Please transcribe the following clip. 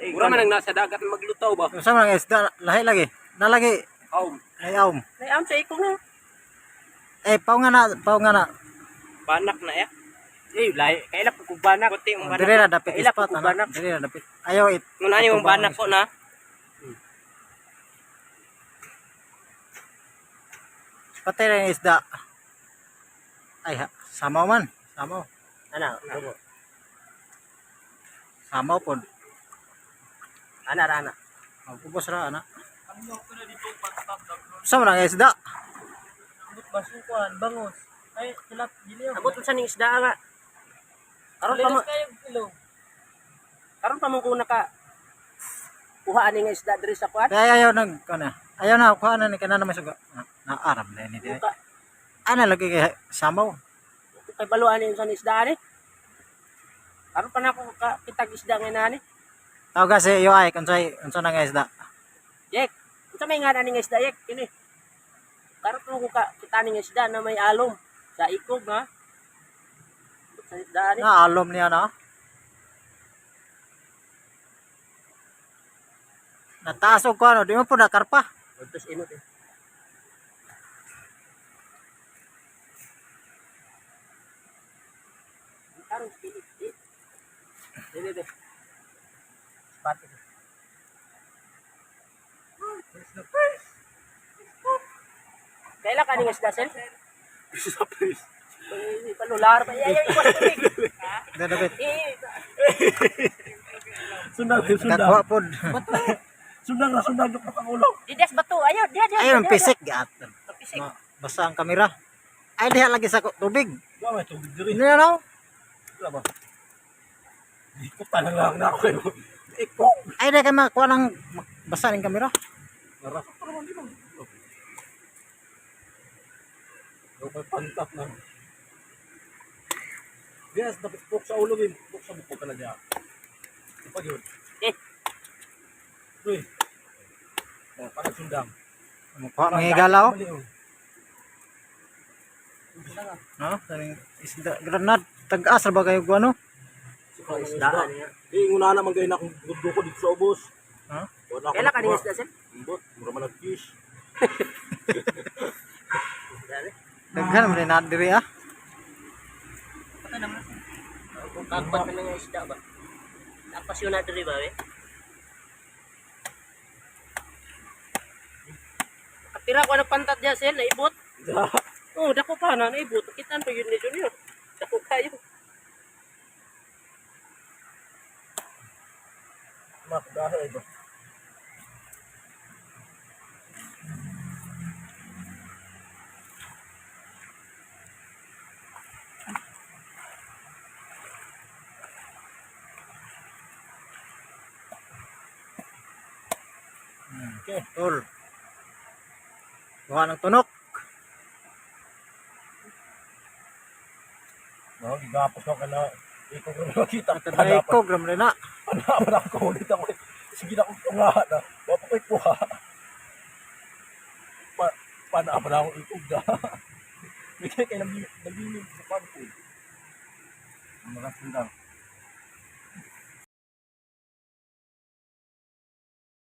Mura man ang nasa dagat maglutaw ba? Unsa man ang isda lahi lagi. Nalagi Aum. ay aom. Ay, am sa ikong na. Eh pao nga na, pao nga na. Banak na ya. Eh, lahi. Kaila po kong banak. Puti ang banak. Dire na dapit Kaila spot po kung ana. banak. Dire na dapit. Ayaw it. Nguna ni mong banak ko na. Patay na yung isda. Ay, ha, samaw man. Samaw. Ana, dugo. Samaw po. Ana, ra, ana. Ubos ra, ana. Sa man ang isda? Basukan, bangos. Ay, tilap, giliw. Abot sa ning isda nga. Karon pa mo, kayo ilong. karon pa mo kung naka kuha ani nga isda diri sa kuan. Kaya ayaw nag, kana. Ayaw na, kuha na ni kana na may suga. Na, naaram na ni di. Buka. Ana lagi kay samaw. Kay balo ani sa ning isda ani. Karon pa na ako ka kitag isda nga nani. Tawag kasi yo ay kung say unsa na nga isda. Yek, unsa may nga ani nga isda yek kini. Karon pa mo ka kita ni nga isda na may alom sa ikog nga. Abot sa isda ani. Na alom niya na. Nataas og kuno, di mo po nakarpa. Terus inut eh. Karon pili. Eh. Dili dili. Sepatu. Kaila ka ni nga isda sel? Sa place. Palular pa. Ay, ay, iwas tubig. Di dapit. Eh, Sundang, sundang. Nakakuha pod. Sundang na sundang yung ang ulo. Dides bato. Ayaw, diha, diha. Ayun diha, pisik gat. diha. Pisik. Basa ang kamera. Ay diha lagi sa tubig. Wa may tubig diri. Hindi na no? Wala ba? Di ko talang lang na ako kayo. Ikaw. Ay di kay makakuha ng basa ning kamera. Narasok pa naman di mo. Daw kay pantat na. Yes, dapat pok sa ulo din. Pok sa buko ka na diya. Pag yun. Eh. Uy. Oh, parang sundang. Mukha mga galaw. Mali, oh. No? Saring isda granad tag-as ra ba kayo ano? Oh, isda ani nga. Eh, nguna naman kayo na akong gundo ko dito sa ubos. Ha? Wala akong Kaila ka ni nga nakuha. isda sel? Imbot, mura man nag-fish. Daghan man na diri ah. Kung kagbat na nga isda ba? Tapas yun na diri ba, eh? Kapira ko na pantat diya, sel, naibot. Oh, dako pa na, naibot. Kitaan pa yun ni Junior. Dako kayo. Mak, dahil ba? Okay, tol. Kuha ng tunok. No, gigapos ako na. Ikaw ko na makita. Taday ko gram na. Panapan ako ulit ako. Sige na akong tunga na. Wa pa ko'y kuha. Pa, panapan ako ikog na. Bigay kay nagbinig sa pangkod. Mga sundang.